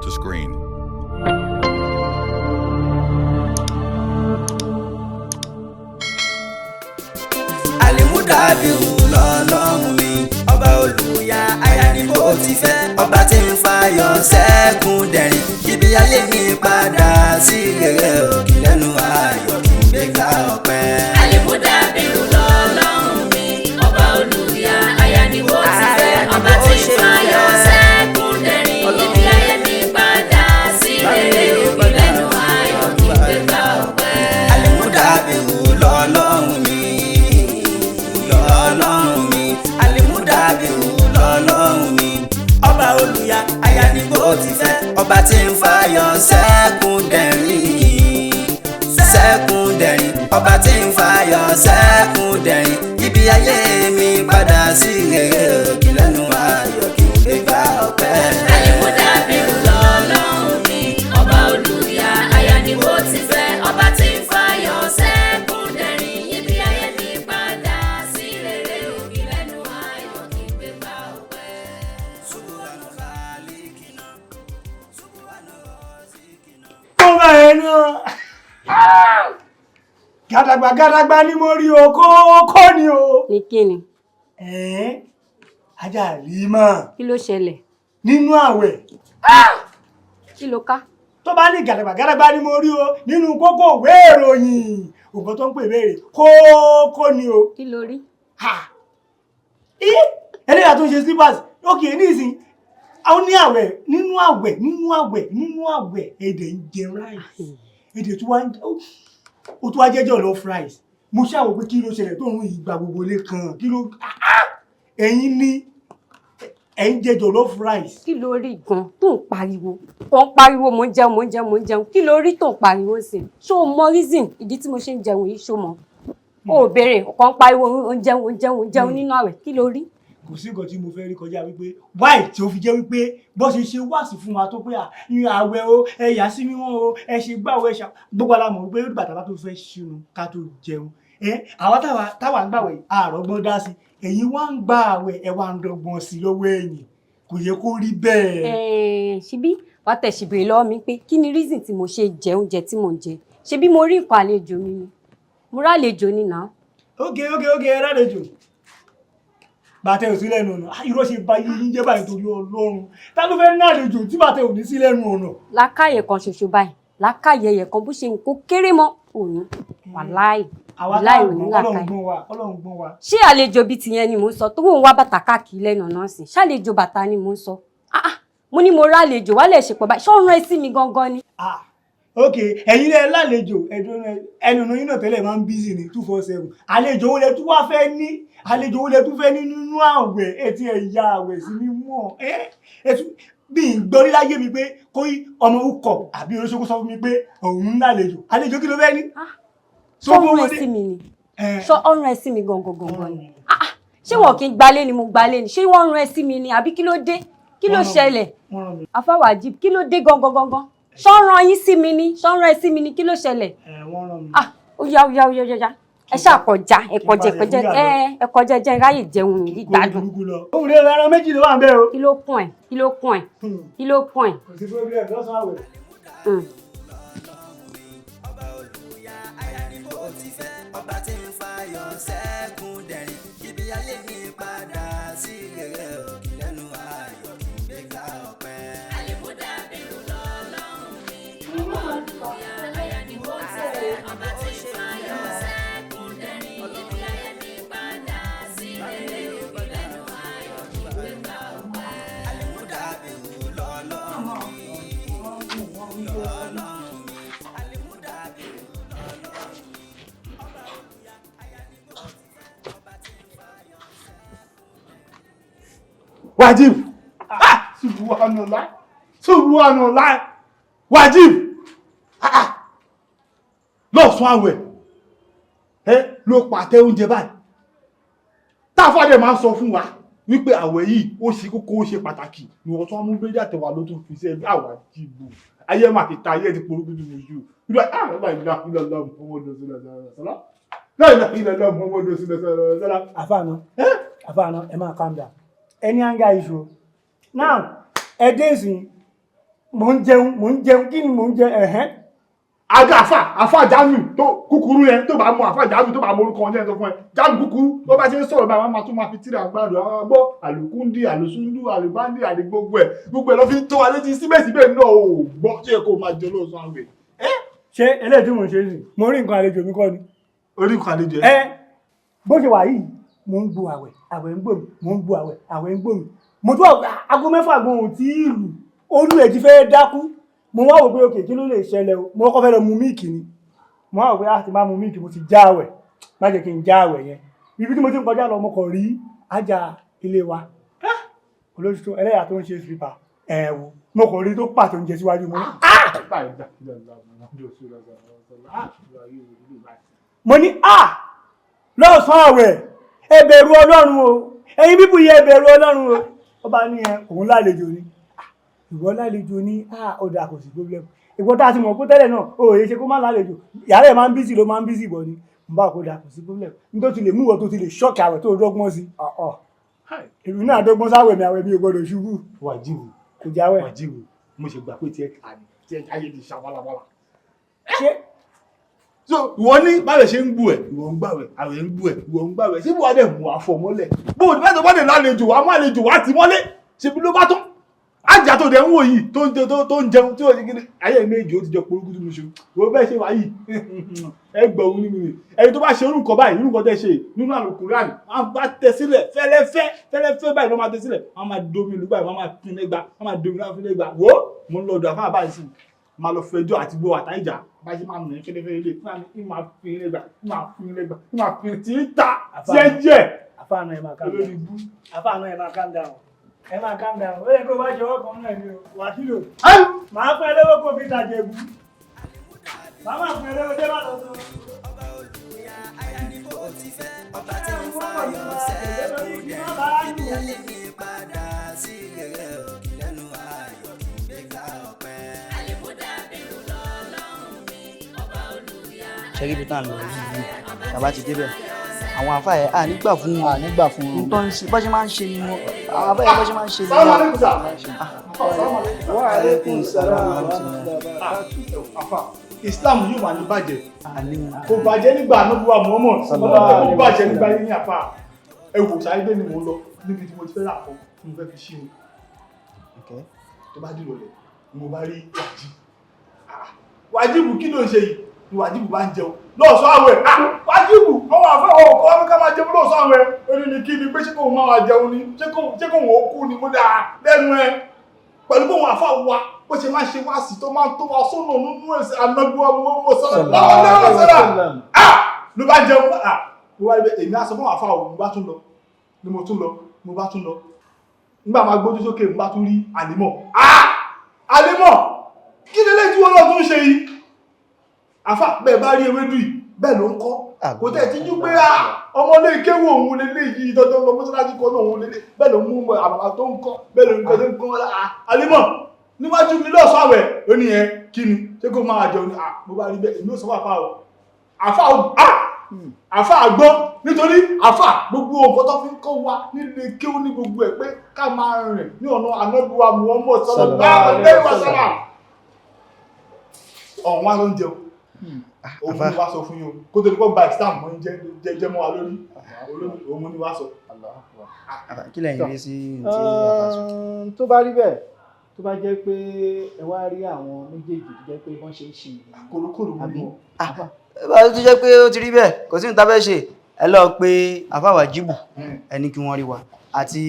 to screen. Alimudabiu lọ́lọ́run mi, ọba olùyà aya ni mo ti fẹ́, ọba tí ń fayọ̀ sẹ́kùn dẹ̀rín, ibi ayé mi padà sí rere, òkè lẹ́nu ayọ̀ kí n gbé gbá ọpẹ́. Alimudabiru lọ́lọ́run mi, ọba olùyà aya ni mo ti fẹ́, ọba tí ń fayọ̀ sẹ́kùn dẹ̀rín, ibi ayé mi padà sí rere, òkè lẹ́nu ayọ̀ kí n gbé gbá ọpẹ́. Alimudabiu lọ́lọ́run mi, lọ́lọ́run mi, Alimudabiu lọ́lọ́run mi, ọba olùyà aya ni mo ti fẹ́, ọba tí ń fayọ̀ sẹ́kùn dẹ̀rín, sẹ́kùn dẹ̀rín, ọba tí ń fayọ̀ sẹ́kùn dẹ̀rín, ibi ayé mi padà sí rere, òkè lẹ́nu ayọ̀ kí n gbé gbá ọpẹ́. Alimudabiru lọ́lọ́run mi, ọba olùyà aya ni mo ti fẹ́, ọba tí ń fayọ̀ sẹ́kùn dẹ̀rín, ibi ayé mi padà sí rere, òkè lẹ́nu ayọ̀ kí n gbé gbá ọpẹ́. Tó bá ẹ náà gàdàgbà gàdàgbà ni mo rí o, kókó ni o. Ní kíni? Ẹ̀ẹ́n, ajá rí mọ́. Kí ló ṣẹlẹ̀? Nínú àwẹ̀. Kí ló ká? Tó bá ní gàdàgbà gàdàgbà ni mo rí o nínú kókó ìwé ìròyìn, nǹkan tó ń pè béèrè kókó ni o. Kí ló rí? Ha! Í eléyà tó ń ṣe slippers ókè ní ìsìn àwọn ní àwẹ̀, nínú àwẹ̀, nínú àwẹ̀, nínú àwẹ̀, èdè ń jẹ rice, èdè tó wá ń ó tó wá jẹ́ jollof rice. Mo ṣàwò pé kí ló ṣẹlẹ̀ tó ń rún ìgbà gbogbo ilé kan, kí ló ẹ̀yin ní ẹ̀ ń jẹ jollof rice. Kí ló rí gan tó ń pariwo? Ó ń pariwo, mò ń jẹun, mò ń jẹun, mò ń jẹun. Kí ló rí tó ń pariwo sí? Ṣó o mọ reason ìdí tí mo ṣe ń jẹun yìí? Ṣó mọ? O ò béèrè, o kàn ń pariwo, ó ń jẹun, ó ń jẹun, ó ń jẹun nínú àwẹ̀. Kí ló rí? Kò sí nǹkan tí mo fẹ́ rí kọjá wípé why tí ó fi jẹ́ wípé bó ṣe ṣe wáàsí fún wa tó pé à ní àwẹ̀ o, ẹ yà sí mímọ́ o, ẹ ṣe gbàwẹ̀, ẹ ṣà gbogbo alamọ̀ wípé ó dìgbà tá a bá tó fẹ́ ṣínú ká tó jẹun. Ẹ àwa táwa ń gbàwẹ̀ àrọ́gbọ́n dá sí, ẹ̀yin wá ń gba àwẹ̀, ẹ wá ń dọ́gbọ́n sí lọ́wọ́ ẹ̀yìn, kò yẹ kó rí bẹ́ẹ̀. Ẹ̀ẹ́n, ṣebí wàá tẹ̀ ṣì béèrè lọ́wọ́ mi pé kí ni reason tí mo ṣe jẹ oúnjẹ tí mò ń jẹ? Ṣebí mo rí nǹkan àlejò mi ni, mo rálejò ni nà. Ok, ẹ rálejò, bàtẹ ò sí lẹ́nu ọ̀nà. Irọ́ ṣe ba yín jẹ́ báyìí torí Ọlọ́run, ta ló fẹ́ ní àlejò tí bàtẹ ò ní sí lẹ́nu ọ̀nà? Làákàyè kan ṣoṣo báyìí, làákàyè ẹyẹ kan, bó ṣe ń kó kéré mọ́ òní, wàláì. Àwa wàláì, táwọn òní gbọ́n, Ọlọ́run làákàyè. gbọ́n wa, Ọlọ́run gbọ́n wa. Ṣé àlejò bíi tìyẹn ni mò ń sọ tó ń wá bàtà káàkiri lẹ́nu ọ̀nà sí? Ṣàlejò bàtà ni mò ń sọ? Ah, ah, mo ní mo rálejò wálẹ̀ ṣe pọ̀ báyìí, ṣé ó ń rán ẹ sí mi gangan ni? Ah, ok, ẹ̀yin lẹ lálejò ẹ̀dùn ẹnu ọ̀nà yín náà tẹ́lẹ̀ máa ń busy ní 247. Àlejò wo lẹ tún wá fẹ́ ní? Àlejò wo lẹ tún fẹ́ ní nínú àwẹ̀? Ẹ ti ẹ̀ ya àwẹ̀ sí mímọ́ ẹ ẹ tún bí n gbọ́ rí láyé mi pé kó ọmọ ukọ̀ àbí olóṣogbo sọ fún mi pé òun ń lálejò. Àlejò kí ló fẹ́ ní? Ṣé ó ń rán ẹ sí mi ni? Ṣé ó ń rán ẹ sí mi gangan gangan ni? Ah, ah, ṣé wọn kì í gbalé ni? Mo gbalé ni. Ṣé wọ́n ń rán ẹ sí mi ni àbí kí ló dé? Kí ló ṣẹlẹ̀? Afáwàjì, kí ló dé gangan gangan? Ṣé ó ń rán yín sí mi ni? Ṣé ó ń rán ẹ sí mi ni? Kí ló ṣẹlẹ̀? Wọ́n rán mi. Ah, ó yá, ó yá, ó yá, ó yá, ẹ ṣáà kọjá, ẹ kọjá, ẹ kọjá, ẹ kọjá, jẹ́ ráyè jẹun yìí gbádùn. Òun lè ẹran méjì ló wà ń bẹ̀ o. Kí ló kún ẹ? Kí ló kún ẹ? Kí ló kún ẹ? Kò sí problem lọ́sàn-án àwẹ̀. Ọba olùyà aya ni mo ti fẹ́, ọba tí ń fayọ̀ sẹ́kùn dẹ̀rín, ibi ayé mi padà sí rere, òkè lẹ́nu ayọ̀ kí n gbé gbá ọpẹ́. Alimudabiru lọ́lọ́run mi, ọba olùyà aya ni mo ti fẹ́, ọba tí ń fayọ̀ sẹ́kùn dẹ̀rín, ibi ayé mi padà sí rere, òkè lẹ́nu ayọ̀ kí n gbé gbá ọpẹ́. Alimudabiu lọ́lọ́run mi, lọ́lọ́run mi, Alimudabiu lọ́lọ́run mi, ọba olùyà aya ni mo ti fẹ́, ọba tí ń fayọ̀ sẹ́kùn dẹ̀rín. Wajib! Ah! Subhanallah! Subhanallah! Wajib! Ah, ah! Lọ́sàn àwẹ̀ ẹ ló pàtẹ oúnjẹ báyìí. Táfàdé máa ń sọ fún wa wípé àwẹ̀ yìí ó ṣe kókó, ó ṣe pàtàkì, ni wọ́n tún wá mú búrẹ́dì àtẹ̀wà ló tún fi sí ẹbí àwàjìbù. Ayé máa ti ta ayé ti porúkú ju ojú. Ìlú ah! La ilaha illallah Muhammadu Rasulullah. La ilaha illallah Muhammadu Rasulullah. Àfààná, àfààná, ẹ máa calm down. Ẹ ní anger issue now, ẹ dé ìsìn. Mò ń jẹun, mò ń jẹun, kí ni mò ń jẹ? Ẹ̀hẹ́n. Ajá àfà àfà Jamiu tó kúkúrú yẹn, tó bá mọ àfà Jamiu, tó bá mọ orúkọ ọjọ́ yẹn tó fún ẹ, Jamiu kúkúrú, tó bá ṣe ń sọ̀rọ̀ báyìí, wọ́n máa tún máa fi tíra àgbàdo àwọn gbọ́ àlùkùndí, àlùsúndú, àlùbáńdì, àlù gbogbo ẹ̀ gbogbo ẹ̀ lọ́ fi ń tó wa létí. Síbẹ̀síbẹ̀ náà ò gbọ́. Ṣé kó máa jẹ lóòsàn àwẹ̀? Ṣé eléyìí tí mò ń ṣe sí, mo rí nǹkan àlejò mi kọ́ ni. Orí nǹkan àlejò ẹ bó ṣe wà yìí, mò ń gbo àwẹ̀, àwẹ̀ ń gbò mí, mò ń gbo àwẹ̀, àwẹ̀ ń gbò mí. Mo tún aago 6 gan ò tí ì lù, olú ẹ̀ ti fẹ́ dákú. Mo wá wò pé òkè, kí ló lè ṣẹlẹ̀ o? Mo kọ́ fẹ́ lọ mu milk ni. Mo wá wò pé àti máa mu milk, mo ti já àwẹ̀, má jẹ́ kí n já àwẹ̀ yẹn. Ibi tí mo ti ń kọjá lọ, mo kàn rí ajá ilé wa olóṣù ẹlẹ́yà tó ń ṣe slipper ẹ̀ wò, mo kàn rí tó pàtó oúnjẹ síwájú. Mo ní, mo ní a lọ́sàn-án àwẹ̀, ẹ bẹ̀rù Ọlọ́run o, ẹ̀yin bíbù yẹ, ẹ bẹ̀rù Ọlọ́run o. Ó bá ní ẹ òun lálejò ni. Ìwọ lálejò ní? Ó dáa, kò sí problem. Ìwọ tá a ti mọ̀ pé tẹ́lẹ̀ náà ó yẹ ṣe kó má lálejò, yàrá ẹ̀ máa ń busy, ló máa ń busy bọ̀ ni. Mo bá kó dáa, kò sí problem. Nítorí ti lè mú ìwọ tó ti lè ṣọ́ọ̀kì àwẹ̀ tó dọ́gbọ́n sí ọ̀, èmi náà dọ́gbọ́n sáwẹ̀ mi, àwẹ̀ mi ò gbọ́dọ̀ ṣubú. Wàjíwù. Kò jáwẹ̀. Wàjíwù, mo ṣe gbà pé tiẹ̀ kà ní tiẹ̀ ayé ti ṣàwálàwálà. Ṣé So ìwọ ní báwẹ̀ ṣe ń gbù ẹ̀, ìwọ ń gbàwẹ̀, àwẹ̀ ń gbù ẹ̀, ìwọ ń gbàwẹ̀. Ṣé ìwọ dẹ̀ mú àfọ̀ mọ́lẹ̀ bó o bẹ́ẹ̀ tó bá dẹ̀ lálejò wàá mú àlejò wàá ti mọ́lẹ̀, ṣe bí ló bá tán? Ajá tó dẹ̀ ń wò yìí tó ń jẹ tó ń jẹun tí ó ṣe kí ni ayé méjì ó ti jọ porúkú tó mu ṣu. Wo bẹ́ẹ̀ ṣe wà yìí, ẹ gbọ́ òun nínú rẹ̀. Ẹni tó bá ṣe orúkọ báyìí, orúkọ tẹ́ ṣe nínú Àlùkùránì, wọ́n bá tẹ sílẹ̀ fẹ́lẹ́fẹ́ fẹ́lẹ́fẹ́ báyìí ló máa tẹ sílẹ̀, wọ́n máa domi ìlú báyìí, wọ́n máa fi lẹ́gba, wọ́n máa domi láfi lẹ́gba. Wo, mo ń lọ ọ̀dọ̀ àfáà báyìí sí, máa lọ fẹjọ́ àti gbọ́ àtàìjà bá ṣe máa nà ní fẹ́lẹ́fẹ́ lé fún mi, máa fi lẹ́gba, máa fi lẹ́gba, máa fi tí ń ta tí ẹ jẹ́. Àfáà náà, ẹ máa calm down. Olórí ibú. Àfáà náà, ẹ máa calm down, ẹ máa calm down. Ó yẹ kó bá ṣe ọwọ́ kan náà ni o. Wàkìlò, màá fún ẹ lówó kó fi tàjẹ̀bù, màá máa fún ẹ lówó dé bá lọ sọ. Ọba tí ń fàyọ̀ sẹ́kùn dẹ̀, ibi ayé mi padà sí rere òkè lẹ́nu ayọ̀ kí n gbé gbá ọpẹ́. Alimudabiru lọ́lọ́run mi, ọba olùyà. Ṣẹ́rí ibi tá à ń lọ yìí, tàbá ti débẹ̀, àwọn àfáà ẹ̀ à nígbà fún wọn. À nígbà fún wọn. Nǹkan ṣe bọ́ ṣe máa ń ṣe ni wọn, àwọn àfáà ẹ̀ bọ́ ṣe máa ń ṣe ni Salaam wọn. alaikum sir. Wa alaikum salam wa rahmatullahi wa barakatuh. Afa, Islam yóò wà ní bàjẹ́. Àní. Kò bàjẹ́ nígbà anábíwá Muhammad, kò bàjẹ́ nígbà yín ní àfa. Ẹ wò, sáré ni mò ń lọ níbi tí mo ti fẹ́ rà kan tí mo fẹ́ fi ṣí mi. Tó bá dìrọ̀lẹ́, mo bá rí Wàjíbù. Wàjíbù, kí ló ń ṣe yìí? Ni Wàjíbù bá ń jẹun lọ́sọ̀ àwẹ̀. Wàjíbù, àwọn àfẹ́ ọkọ̀ wọn ká máa jẹun lọ́sọ̀ àwẹ̀. Ó ní ní kí ni pé ṣé kò máa wà jẹun ni, ṣé kò wọ́n kú ni? Mo dà lẹ́nu ẹ pẹ̀lú bóun àfa wa bó ṣe máa ṣe wá sí tó máa tó wa sọ́nà nínú ẹ̀sìn anábíwá Muhammad sallallahu alaihi wasallam. Ló bá jẹun, ló bá rí bẹ́ẹ̀, èmi á sọ fún àfa òun. Mo bá tún lọ ni mo tún lọ, mo bá tún lọ. Nígbà máa gbójú sókè, mo bá tún rí Àlímọ̀. Àlímọ̀, kí ni lè tí wọ́n lọ tún ṣe yìí? Àfa, bẹ́ẹ̀ bá rí ewédú yìí, bẹ́ẹ̀ ló ń kọ́, kò tẹ̀ tí jú pé ọmọlé kéwò òun lélẹ̀ yìí tọ́jọ́ lọ mọ́sálásí kan náà òun lélẹ̀, bẹ́ẹ̀ ló mú àmàlà tó ń kọ́, bẹ́ẹ̀ ló ń kọ́ tó ń kọ́. Àlímọ̀ níwájú mi lọ́sọ̀ àwẹ̀, ó ní ẹ kí ni ṣé kó máa jẹun ni? Mo bá rí bẹ́ẹ̀, èmi ò sọ fún àfa o. Àfa o, àfa àgbọ́, nítorí àfa gbogbo nǹkan tó fi ń kọ́ wa nílé kéwò ní gbogbo ẹ̀ pé ká máa rìn ní ọ̀nà ànábìwá Muhammad sallallahu alaihi wasallam. Ọ̀hún wá ló ń jẹun, òun ni wá sọ fún yín o, kó tó ní kó gba Islam mọ́ jẹ́ jẹ́ mọ́ wa lórí, òun ni wá sọ. Kí lẹ́yìn rí sí tí àfáà sọ? Tó bá rí bẹ́ẹ̀, tó bá jẹ́ pé ẹ wá rí àwọn méjèèjì tó jẹ́ pé wọ́n ṣe ń ṣe ìyẹn. Kòrókòrò Àbí? mú. Bá a ti jẹ́ pé ó ti rí bẹ́ẹ̀, kò sí ní ta fẹ́ ṣe. Ẹ lọ pé àfáà Wàjíbù, ẹni kí wọ́n rí wa, àti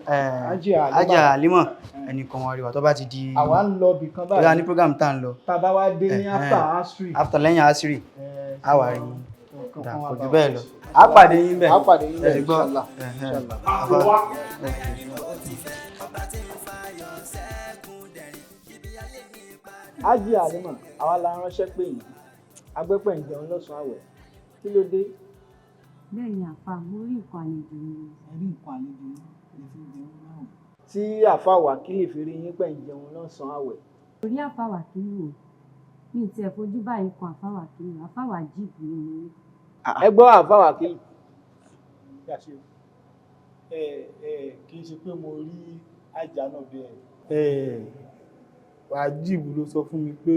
Hájì Àlímọ̀. Hájì Àlímọ̀, ẹni kan wọ́n rí wa tó bá ti di Àwa ń lọ ibì kan bóyá ní báyìí. program tá à ń lọ. Tá a bá wá dé ní after asri. After, lẹ́yìn asiri, a wà rí yín. Nǹkan Dà, kan wá kò bá jù wa bẹ́ẹ̀ ṣe. lọ, a pàdé yín bẹ́ẹ̀. A pàdé yín Ẹ ti bẹ́ẹ̀, gbọ́. inshallah. Inshallah. Àwa. Ọba tí ń fàyọ̀ sẹ́kùn dẹ̀rín, ibi ayé mi padà. Hájì Àlímọ̀, àwa la ránṣẹ́ pè yín, agbẹ́pẹ̀ ń jẹun lọ́sàn-án àwẹ̀, kí ló dé? Bẹ́ẹ̀ ni àfa, mo rí nǹkan àlejò mi. Ẹ rí nǹkan àlejò yín lè fi jẹun náà. Tí àfa Wákìlì fi rí yín pẹ̀ ń jẹun lọ́sàn-án àwẹ̀. Orí àfa Wákìlì o, mi ì tiẹ̀ fojú báyìí kan àfa Wákìlì, àfa Wájìbù ni mo rí. Ẹ gbọ́, àfa Wákìlì. Yàṣẹ ẹ ẹ, kì í ṣe pé mo rí àjà náà bẹ́ẹ̀. Wajib ló sọ fún mi pé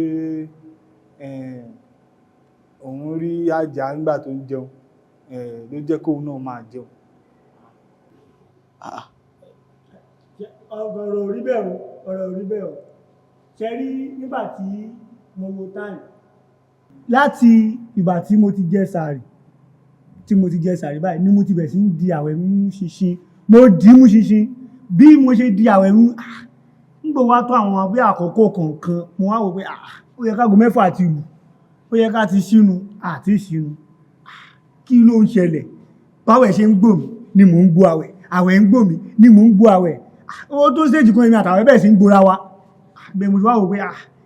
òun rí àjà nígbà tó ń jẹun, ló jẹ́ kóun náà máa jẹun. Ọ̀rọ̀ ò rí bẹ́ẹ̀ o, ọ̀rọ̀ ò rí bẹ́ẹ̀ o. Ṣe rí nígbà tí mo wo táìmù, láti ìgbà tí mo ti jẹ sàárì, tí mo ti jẹ sàárì báyìí ni mo ti bẹ̀rẹ̀ sí ń di àwẹ̀ mú ṣinṣin. Mo dì í mú ṣinṣin. Bí mo ṣe di àwẹ̀ mú, ń gbọ́ wá tó àwọn abẹ́ àkókò kọ̀ọ̀kan, mo wá wò pé ó yẹ kágo 6 ti lù, ó yẹ ká ti ṣínu, àti ṣínu. Kí ló ń ṣẹlẹ̀? Báwẹ̀ ṣe ń gbò mí ni mò ń gbó àwẹ̀, àwẹ̀ ń gbò mí ni mò ń gbó àwẹ̀. Ó tó stage kan èmi àtàwẹ̀ bẹ́ẹ̀ sì ń gbóra wa. Bẹ́ẹ̀ mo ti wá wò pé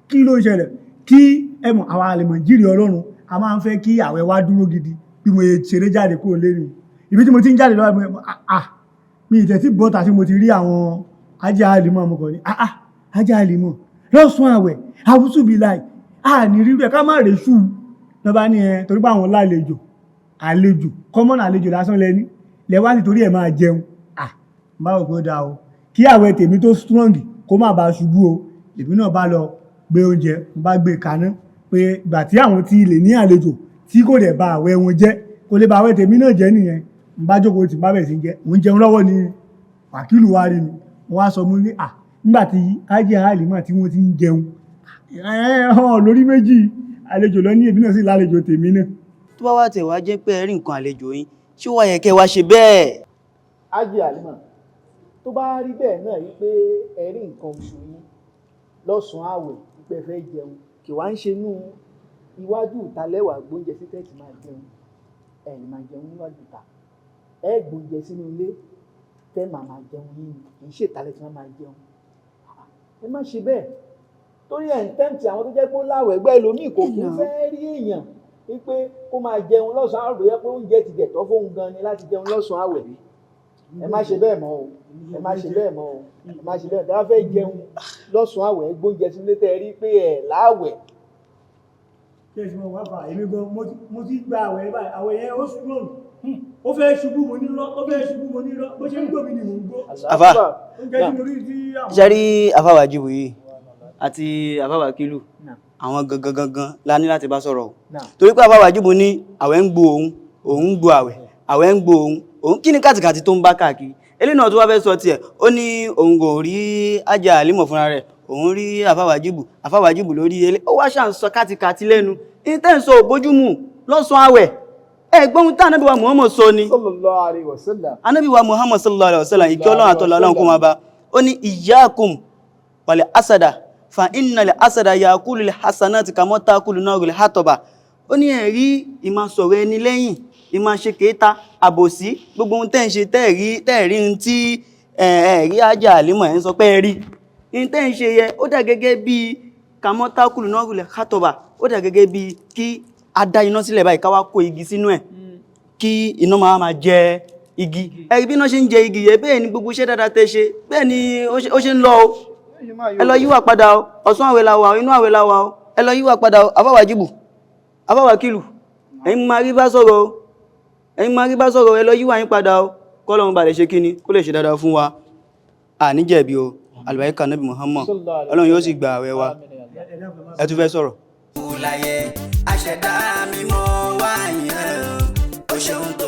kí ló ń ṣẹlẹ̀? Kí ẹ mọ̀, àwa àlèmọ̀jírì Ọlọ́run, a máa ń fẹ́ kí àwẹ̀ wa dúró gidi. Bí mo ṣeré jáde kúrò lérí mi, ibi tí mo ti ń jáde lọ́wọ́, mi ì tẹ̀sí bọ́ta tí mo ti rí àwọn ajá àlìmọ̀, mo kàn ní ajá àlìmọ̀ lọ́sùn àwẹ̀ àwùsù bí láì a ní rí rẹ̀ ká má rè ṣù lọ́ba ní ẹ torí pé àwọn lálejò àlejò kọ́mọ́nà àlejò lásán lẹ́ni lẹ́wà nítorí ẹ̀ máa jẹun. Báwo pé ó dáa o, kí àwẹ̀ tèmi tó strong kó má bàa ṣubú o. Èmi náà bá lọ gbé oúnjẹ, mo bá gbé kaná pé ìgbà tí àwọn ti lè ní àlejò tí kò dẹ̀ ba àwẹ̀ wọn jẹ́, kò lè ba àwẹ̀ tèmi náà jẹ́ nìyẹn. N bá jókòó tí n bá bẹ̀rẹ̀ sí jẹ, mò ń jẹun lọ́wọ́ ni wàkílù wá rí mi. Wọ́n wá sọ mú ní nígbà tí Ájì Àlìmọ̀ tí wọ́n ti ń jẹun lórí méjì àlejò lọ ní, èmi náà sì lálejò tèmi náà. Tó bá wá tẹ̀ wá jẹ́ pé ẹ rí nǹkan àlejò yín, ṣé ó wá yẹ kẹ́ wá ṣe bẹ́ẹ̀? Ájì Àlìmọ̀, tó bá rí bẹ́ẹ̀ náà yí pé ẹ rí nǹkan oṣù yín lọ́sàn-án àwẹ̀ pé ẹ fẹ́ jẹun, kì wá ń ṣe inú iwájú ìta lẹ́wà gbóúnjẹ sí tẹ́ẹ̀tì máa jẹun. Ẹ lè máa jẹun níwájú ìta, ẹ gbóúnjẹ sínú ilé tẹ́ màá máa jẹun yín, kì í ṣe ìtàlẹ̀ tí wọ́n máa jẹun. Ẹ má ṣe bẹ́ẹ̀ torí ẹ̀ ń tẹ́ǹtì àwọn tó jẹ́ pé ó láwẹ̀ ẹgbẹ́ ẹlòmíì kò kí ń fẹ́ rí èèyàn wípé kó máa jẹun lọ́sàn-án àwẹ̀, pé oúnjẹ ti dẹ̀tọ́ fóun gan ni láti jẹun lọ́sàn-án àwẹ̀. Ẹ má ṣe bẹ́ẹ̀ mọ́ o, ẹ má ṣe bẹ́ẹ̀ mọ́ o, ẹ má ṣe bẹ́ẹ̀. Tí wọ́n fẹ́ jẹun lọ́sàn-án àwẹ̀, gbóúnjẹ sílé tẹ́ rí pé ẹ̀ láwẹ̀. Kí ẹ sì mọ̀ wá fà, èmi gan mo ti gba àwẹ̀ báyìí, àwẹ̀ yẹn ó strong, ó fẹ́ ṣubú mo nírọ́, ó fẹ́ ṣubú mo nírọ́, bó ṣe ń gbò mí ni mò ń gbó. Àfà, Oúnjẹ tí mo rí sí àwọn. ṣe rí àfà Wàjíbù yìí àti àfà Wàkílù, àwọn gangan gangan la ní láti bá sọ̀rọ̀ o. Torí pé àfà Wàjíbù ní àwẹ̀ ń gbó òun, òun ń gbó àwẹ̀, àwẹ̀ ń gbó òun, òun kí ni kàtìkàtì tó ń bá káàkiri. Eléyìí náà tó wá fẹ́ sọ tiẹ̀, ó ní òun kò rí Ájì Àlìmọ̀ fúnra rẹ̀, òun rí àfà Wàjíbù, àfà Wàjíbù lórí elé, ó wá ṣà ń sọ kàtìkàtì lẹ́nu. Ní tẹ́ ń sọ òbójúmu lọ́sàn-án àwẹ̀, ẹ gbọ́ ohun tí Ànábì wa Muhammad sọ ni. Sallallahu alaihi wasallam. Ànábì wa Muhammad sallallahu alaihi wasallam, ìkẹ́ Ọlọ́run àtọlá Ọlọ́run kó máa bá. Ó ní iyyakum wal asada fa innal asada yakulu al hasanati kama takulu narul hataba. Ó ní ẹ rí ìmá sọ̀rọ̀ ẹni lẹ́yìn, ìmá ṣe kéta, àbòsí, gbogbo ohun tẹ́ ń ṣe tẹ́ rí, tẹ́ rí ohun tí ẹ rí Ájì Àlìmọ̀ ẹ̀ ń sọ pé ẹ rí. Ohun tẹ́ ń ṣe yẹ, ó dà gẹ́gẹ́ bí kama takulu narul hataba, ó dà gẹ́gẹ́ bí kí a dá iná sílẹ̀ báyìí ká wá kó igi sínú ẹ̀, kí iná máa máa jẹ igi. Ẹ bí iná ṣe ń jẹ igi yẹ, bẹ́ẹ̀ ni gbogbo iṣẹ́ dáadáa tẹ́ ṣe, bẹ́ẹ̀ ni ó ṣe ń lọ o. Ẹ lọ yíwà padà o, ọ̀sán àwẹ̀ la wà o, inú àwẹ̀ la wà o, ẹ lọ yíwà padà o. Àfà Wàjíbù, àfà Wàkílù, ẹ̀yin máa rí bá sọ̀rọ̀ o, ẹ̀yin máa rí bá sọ̀rọ̀, ẹ lọ yíwà yín padà o. Kọ́lọ́run bá lè ṣe kíni, kó lè ṣe dáadáa fún wa. À ní jẹ̀bi o, àlùbáríkà Nábì Muhammad, Ọlọ́run yóò sì gba àwẹ̀ wa. Ẹ tún fẹ́ sọ̀rọ̀. Láyé àṣẹdá mi mo wá yẹn o ṣeun tó